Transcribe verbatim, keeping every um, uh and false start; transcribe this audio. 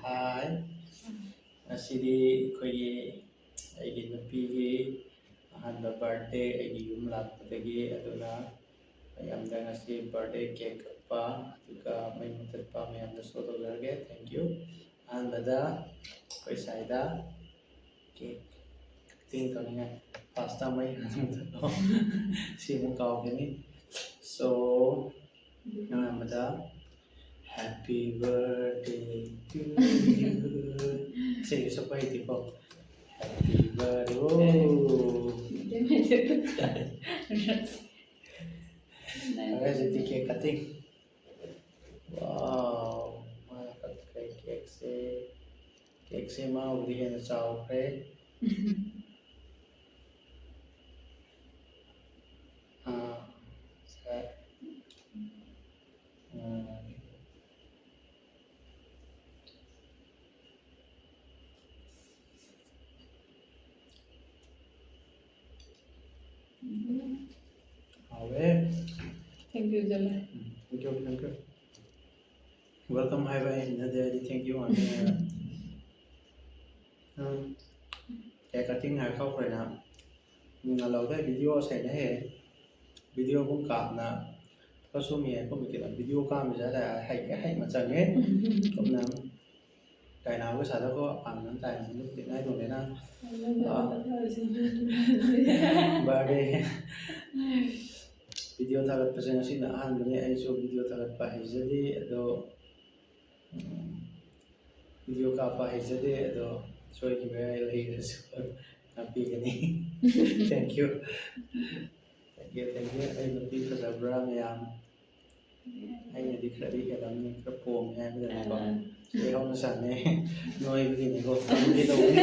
Hi, ꯉꯁꯤꯗꯤ ꯑꯩꯈꯣꯏꯒꯤ ꯑꯩꯒꯤ ꯅꯨꯄꯤꯒꯤ ꯑꯍꯥꯟꯕ birthday ꯑꯩꯒꯤ ꯌꯨꯝ ꯂꯥꯛꯄꯗꯒꯤ꯫ ꯑꯗꯨꯅ ꯃꯌꯥꯝꯗ ꯉꯁꯤ birthday cake ꯀꯛꯄ ꯑꯗꯨꯒ ꯃꯩ ꯃꯨꯊꯠꯄ ꯃꯌꯥꯝꯗ show ꯇꯧꯖꯔꯒꯦ꯫ Thank you꯫ ꯑꯍꯥꯟꯕꯗ ꯑꯩꯈꯣꯏ ꯁ꯭ꯋꯥꯏꯗ cake cutting ꯇꯧꯅꯤꯡꯉꯥꯏ꯫ First ꯇ ꯃꯩ ꯍꯥꯟꯅ ꯃꯨꯊꯠꯂꯣ꯫ ꯁꯤ ꯑꯃꯨꯛ ꯀꯥꯎꯈꯤꯅꯤ꯫ So ꯑꯍꯥꯟꯕꯗ happy birthday to you꯫ ꯏꯁꯩꯒ ꯁꯛꯄ ꯍꯩꯇꯦꯀꯣ꯫ Happy birthday꯫ ꯐꯔꯦ, ꯍꯧꯖꯤꯛꯇꯤ cake cutting꯫ Wow, ꯃꯥꯅ ꯀꯛꯈ꯭ꯔꯦ cake ꯁꯦ꯫ Cake ꯁꯦ ꯃꯥꯕꯨꯗꯤ ꯍꯦꯟꯅ ꯆꯥꯎꯈ꯭ꯔꯦ꯫ ꯑꯥ, ꯁꯦ꯫ ꯎꯝ꯫ ꯍꯥꯎꯋꯦ꯫ Thank you, July. Um, thank you, thank you꯫ Welcome ꯍꯥꯏꯕ ꯑꯩ ꯍꯩꯅꯗꯦ, ꯑꯩꯗꯤ thank you ꯉꯥꯛꯇꯅꯦ ꯍꯥꯏꯕ꯫ ꯎꯝ, cake cutting ꯍꯥꯏꯕ ꯀꯥꯎꯈ꯭ꯔꯦꯅ꯫ ꯎꯝ, ꯉꯥꯜꯍꯧꯗ video ꯁꯦꯡꯅ ꯍꯦꯛ video ꯀꯨꯝ ꯀꯥꯞꯅ ꯀꯁꯨꯝ ꯌꯦꯡ ꯀꯨꯝ ꯀꯤꯂ video ꯀꯥꯝꯃꯤꯁꯦ ꯍꯥꯏꯇꯥꯔꯦ, ꯍꯩ ꯍꯩ ꯃꯆꯪꯉꯦ꯫ ꯀꯨꯝꯅ ꯀꯥꯏꯅꯥꯕ ꯁꯥꯗꯀꯣ ꯑꯄꯥꯝꯕ ꯑꯃ ꯇꯥꯏ, ꯑꯗꯨ ꯇꯤꯛꯅꯥꯏ ꯇꯧꯅꯦꯅ꯫ ꯑꯥ꯫ Birthday video ꯊꯥꯒꯠꯄꯁꯦ ꯉꯁꯤꯅ ꯑꯍꯥꯟꯕꯅꯤ꯫ ꯑꯩꯁꯨ video ꯊꯥꯒꯠꯄ ꯍꯩꯖꯗꯦ, ꯑꯗꯣ, ꯎꯝ, video ꯀꯥꯞꯄ ꯍꯩꯖꯗꯦ, ꯑꯗꯣ ꯁꯣꯏꯈꯤꯕ ꯌꯥꯏ, ꯂꯩꯔꯁꯨ ꯉꯥꯛꯄꯤꯒꯅꯤ꯫ Thank you꯫ Thank you, thank you꯫ ꯑꯩ ꯅꯨꯄꯤ ꯐꯖꯕ꯭ꯔꯥ ꯃꯌꯥꯝ? ꯑꯩꯅꯗꯤ ꯈꯔꯗꯤ ꯍꯦꯜꯂꯝꯅꯤ, ꯈꯔ ꯄꯣꯝꯃꯦ ꯍꯥꯏꯕꯗꯅꯤꯀꯣ꯫ ꯑꯥ꯫ ꯁꯤ ꯍꯧꯅ ꯁꯥꯟꯅꯩ꯫ ꯅꯣꯏꯕꯒꯤꯅꯤꯀꯣ, ꯀꯪꯒꯦ ꯇꯧꯕꯅꯤ꯫